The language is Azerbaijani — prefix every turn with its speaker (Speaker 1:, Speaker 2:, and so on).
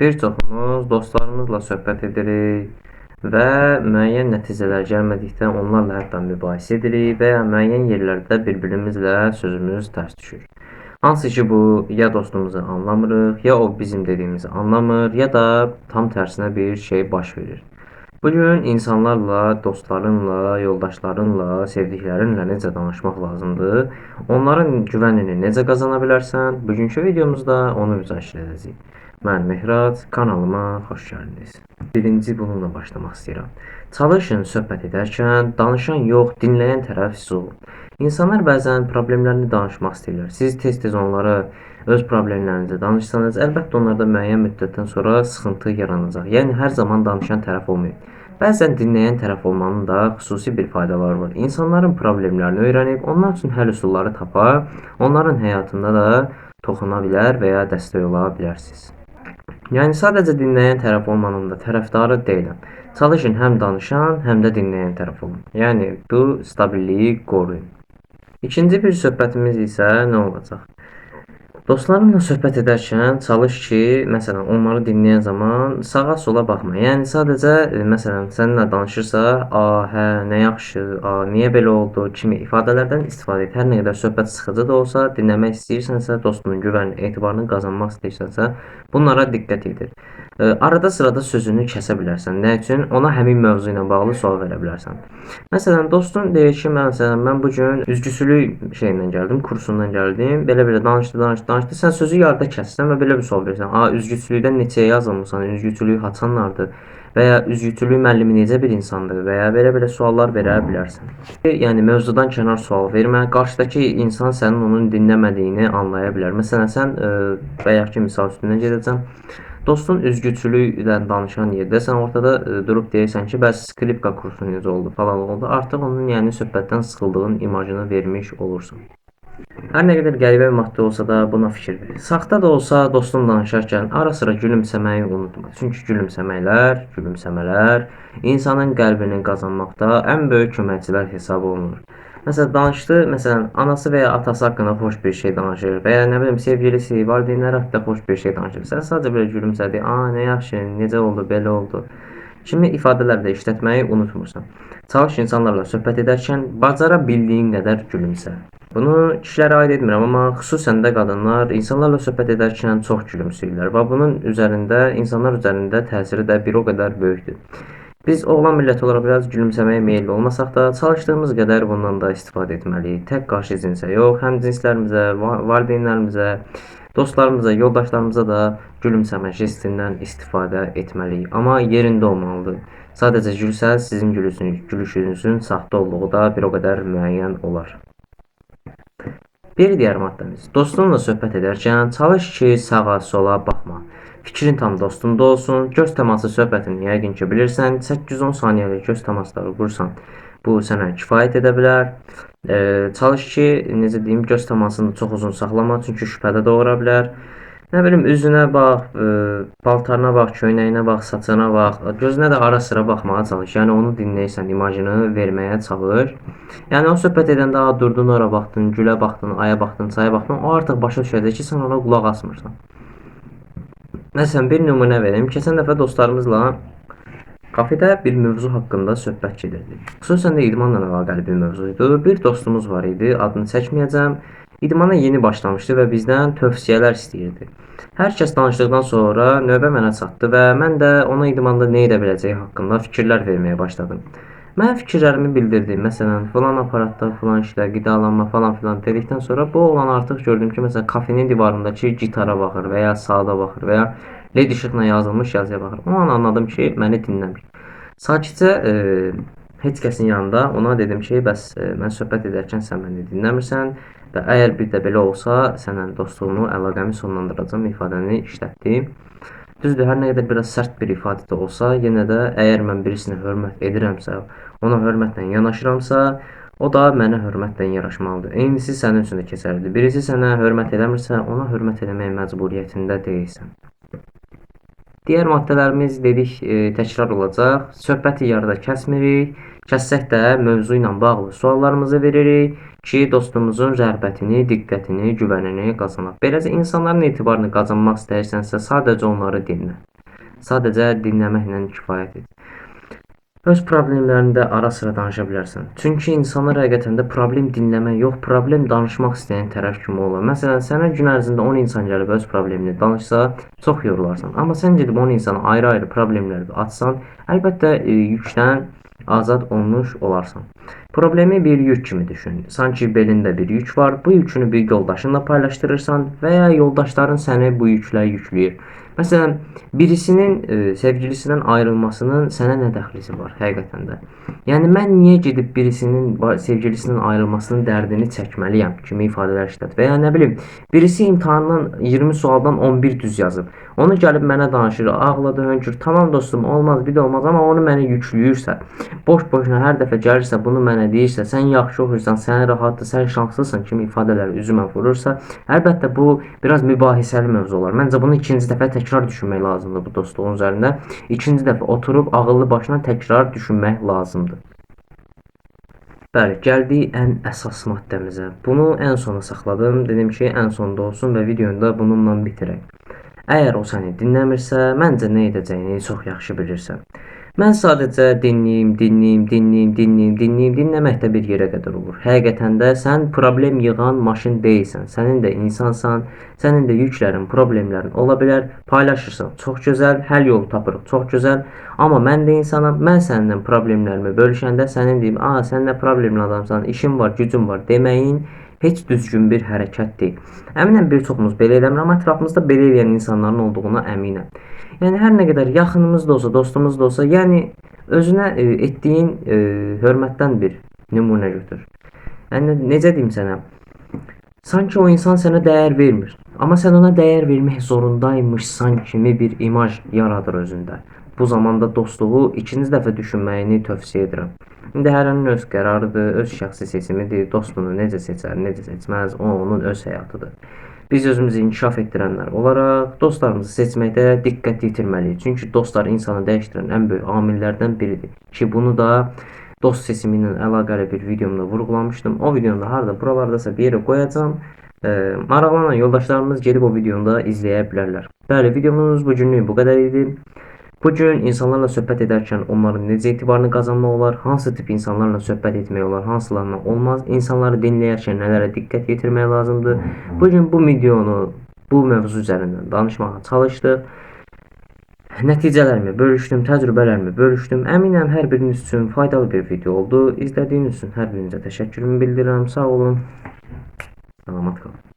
Speaker 1: Bir çoxumuz dostlarımızla söhbət edirik və müəyyən nəticələr gəlmədikdə onlarla hətta mübahisə edirik və ya müəyyən yerlərdə bir-birimizlə sözümüz tərs düşür. Hansı ki bu ya dostumuzu anlamırıq, ya o bizim dediyimizi anlamır, ya da tam tərsinə bir şey baş verir. Bugün insanlarla, dostlarınla, yoldaşlarınla, sevdiklərinlə necə danışmaq lazımdır, onların güvənini necə qazana bilərsən, bugünkü videomuzda onu müzakirə edəcəyik. Mən Mehrad, kanalıma xoş gəldiniz. Birinci bununla başlamaq istəyirəm. Çalışın söhbət edərkən danışan yox, dinləyən tərəf siz olun. İnsanlar bəzən problemlərini danışmaq istəyirlər. Siz tez-tez onlara öz problemlərinizi danışsanız, əlbəttə onlarda müəyyən müddətdən sonra sıxıntı yaranacaq. Yəni hər zaman danışan tərəf olmayın. Bəzən dinləyən tərəf olmanın da xüsusi bir faydaları var. İnsanların problemlərini öyrənib, onlar üçün həll üsulları tapa, onların həyatında da toxuna bilər və ya dəstək ola bilərsiniz. Yəni sadəcə dinləyən tərəf olmanın da tərəfdarı deyiləm. Çalışın həm danışan, həm də dinləyən tərəf olun. Yəni bu stabilliyi qoruyun. İkinci bir söhbətimiz isə nə olacaq? Dostlarınla söhbət edərkən çalış ki, məsələn, onları dinləyən zaman sağa sola baxma. Yəni sadəcə məsələn, səninlə danışırsa, a, hə, nə yaxşı, a, niyə belə oldu kimi ifadələrdən istifadə et. Hər nə qədər söhbət sıxıcı da olsa, dinləmək istəyirsənsə, dostunun güvənini, etibarını qazanmaq istəyirsənsə, bunlara diqqət edir. Arada sırada sözünü kəsə bilərsən. Nə üçün? Ona həmin mövzu ilə bağlı sual verə bilərsən. Məsələn, dostun deyir ki, məsələn, mən bu gün üzgüçülük şeyindən gəldim, kursundan gəldim. Belə-belə danışdı, danışdı, danışdı. Sən sözü yarıda kəssən və belə bir sual versən. A, üzgüçülükdən neçəyə yazılmısan? Üzgüçülük haçanlardır? Və ya üzgüçülük müəllimi necə bir insandır? Və ya belə-belə suallar verə bilərsən. Yəni mövzudan kənar sual vermə. Qarşıdakı insan sənin onun dinləmədiyini anlaya bilər. Məsələn, sən bayaqki misal üstündən gedəcəm. Dostun üzgüçülüklə danışan yerdə sən ortada durub deyirsən ki, bəs skripka kursu necə oldu falan oldu. Artıq onun yəni söhbətdən sıxıldığın imajını vermiş olursan. Hər nə qədər qəribə bir maddə olsa da buna fikir ver. Saxta da olsa dostun danışarkən ara sıra gülümsəməyi unutma. Çünki gülümsəmələr insanın qəlbini qazanmaqda ən böyük köməkçilər hesab olunur. Məsələn, danışdı, məsələn, anası və ya atası haqqında xoş bir şey danışır və ya nə bilim sevgilisi, valideynləri haqqında xoş bir şey danışır. Sən sadəcə belə gülümsədi, a, nə yaxşı, necə oldu, belə oldu kimi ifadələr də işlətməyi unutmursan. Çalış insanlarla söhbət edərkən bacara bildiyin qədər gülümsə. Bunu kişilərə aid etmirəm, amma xüsusən də qadınlar insanlarla söhbət edərkən çox gülümsəyirlər və bunun üzərində, insanlar üzərində təsiri də bir o qədər böyükdür. Biz oğlan milləti olaraq biraz gülümsəməyə meyilli olmasaq da, çalışdığımız qədər bundan da istifadə etməliyik. Tək qarşı cinsə yox, həm cinslərimizə, valideynlərimizə, dostlarımıza, yoldaşlarımıza da gülümsəmə jestindən istifadə etməliyik. Amma yerində olmalıdır. Sadəcə gülsəz, sizin gülüşünüzün saxta olduğu da bir o qədər müəyyən olar. Bir digər maddəmiz. Dostunla söhbət edərkən çalış ki, sağa sola baxma. Fikrin tam dostunda olsun. Göz təması söhbətini yəqin ki bilirsən. 8-10 saniyəlik göz təmasları qursan, bu sənə kifayət edə bilər. Çalış ki, necə deyim, göz təmasını çox uzun saxlama, çünki şübhədə doğura bilər. Nə bilim, üzünə bax, paltarına bax, köynəyinə bax, saçına bax, gözünə də ara sıra baxmağa çalış. Yəni onu dinləyirsən, imajını verməyə çalış. Yəni o söhbət edəndə durdun, ora baxdın, gülə baxdın, aya baxdın, çaya baxdın, o artıq başa düşəcək ki, sən ona qulaq asmırsan. Məsələn, bir nümunə verim. Keçən dəfə dostlarımızla kafedə bir mövzu haqqında söhbət gedirdi. Xüsusən də idmanla əlaqəli bir mövzu idi. Bir dostumuz var idi, adını çəkməyəcəm. İdmana yeni başlamışdı və bizdən tövsiyələr istəyirdi. Hər kəs danışdıqdan sonra növbə mənə çatdı və mən də ona idmanda nə edə biləcəyi haqqında fikirlər verməyə başladım. Mən fikirlərimi bildirdim. Məsələn, filan aparatda, filan işlə, qidalanma falan filan dedikdən sonra bu oğlan artıq gördüm ki, məsələn, kafenin divarındakı gitara baxır və ya saata baxır və ya led işıqla yazılmış yazıya baxır. O an anladım ki, məni dinləmir. Sakitcə heç kəsin yanında ona dedim ki, bəs mən söhbət edərkən sən məni dinləmirsən və əgər bir də belə olsa, səninlə dostluğumu, əlaqəmi sonlandıracağam ifadəni işlətdim. Düzdür, hər nə qədər biraz sərt bir ifadə də olsa, yenə də əgər mən birisinə hörmət edirəmsə, ona hörmətlə yanaşıramsa, o da mənə hörmətlə yanaşmalıdır. Eynisi sənin üçün də keçərlidir. Birisi sənə hörmət eləmirsə, ona hörmət eləmək məcburiyyətində deyilsən. Digər maddələrimiz dedik, təkrar olacaq. Söhbəti yarıda kəsmirik. Kəssək də mövzu ilə bağlı suallarımızı veririk ki, dostumuzun rəğbətini, diqqətini, güvənini qazanaq. Beləcə insanların etibarını qazanmaq istəyirsənsə, sadəcə onları dinlə. Sadəcə dinləməklə kifayət et. Öz problemlərini də ara-sıra danışa bilərsən. Çünki insanlar həqiqətən də problem dinləmək yox, problem danışmaq istəyən tərəf kimi olur. Məsələn, sənə gün ərzində 10 insan gəlib öz problemini danışsa, çox yorularsan. Amma sən gedib 10 insana ayrı-ayrı problemləri açsan, əlbəttə yükdən azad olmuş olarsan. Problemi bir yük kimi düşün. Sanki belində bir yük var. Bu yükünü bir yoldaşınla paylaşdırırsan və ya yoldaşların səni bu yüklə yükləyir. Məsələn, birisinin sevgilisindən ayrılmasının sənə nə dəxlisi var həqiqətən də? Yəni mən niyə gedib birisinin sevgilisindən ayrılmasının dərdini çəkməliyəm kimi ifadələr işlət və ya nə bilim, birisi imtahandan 20 sualdan 11 düz yazıb. Onu gəlib mənə danışır, ağladı, hönkür. Tamam dostum, olmaz, bir də olmaz, amma onu mənə yükləyirsə, boş-boşuna hər dəfə gəlirsə, bunu mənə deyirsə, sən yaxşı oxuyursan, sən rahatdır, sən şanslısın kimi ifadələri üzümə vurursa, əlbəttə bu biraz mübahisəli mövzu olar. Məncə bunu ikinci dəfə təkrar düşünmək lazımdır bu dostluğun üzərində. İkinci dəfə oturub ağıllı başına təkrar düşünmək lazımdır. Bəli, gəldik ən əsas maddəmizə. Bunu ən sona saxladım. Dedim ki, ən sonda olsun və videonu da bununla bitirək. Əgər o səni dinləmirsə, məncə nə edəcəyini çox yaxşı bilirsən. Mən sadəcə dinləyim, dinləyim, dinləyim, dinləyim, dinləyim, dinləmək də bir yerə qədər olur. Həqiqətən də sən problem yığan maşın deyilsən. Sənin də insansan, sənin də yüklərin, problemlərin ola bilər. Paylaşırsan, çox gözəl, həll yolu tapırıq, çox gözəl. Amma mən də insanam, mən səninlə problemlərimi bölüşəndə sənin deyim, "A, sən nə problemli adamsan, işin var, gücün var" deməyin heç düzgün bir hərəkət deyil. Əminəm bir çoxumuz belə eləmir, amma ətrafımızda belə eləyən insanların olduğuna əminəm. Yəni hər nə qədər yaxınımız da olsa, dostumuz da olsa, yəni özünə etdiyin hörmətdən bir nümunə götür. Yəni necə deyim sənə? Sanki o insan sənə dəyər vermir, amma sən ona dəyər vermək zorundaymışsan kimi bir imaj yaradır özündə. Bu zamanda dostluğu ikinci dəfə düşünməyini tövsiyə edirəm. İndi hərənin öz qərarıdır, öz şəxsi seçimidir, dostunu necə seçər, necə seçməz, o onun öz həyatıdır. Biz özümüzü inkişaf etdirənlər olaraq dostlarımızı seçməkdə diqqət yetirməliyik. Çünki dostlar insanı dəyişdirən ən böyük amillərdən biridir. Ki bunu da dost seçimi ilə əlaqəli bir videomda vurğulamışdım. O videonu da harada buralardasa bir yerə qoyacağam. Maraqlanan yoldaşlarımız gedib o videonu da izləyə bilərlər. Bəli, videomuz bugünlük bu qədər idi. Bugün insanlarla söhbət edərkən onların necə etibarını qazanmaq olar, hansı tip insanlarla söhbət etmək olar, hansılarla olmaz, insanları dinləyərkən nələrə diqqət yetirmək lazımdır. Bugün bu videonu bu mövzu üzərindən danışmağa çalışdıq. Nəticələrimi bölüşdüm, təcrübələrimi bölüşdüm. Əminəm hər biriniz üçün faydalı bir video oldu. İzlədiyiniz üçün hər birinizə təşəkkürümü bildirirəm. Sağ olun. Salamat qalın.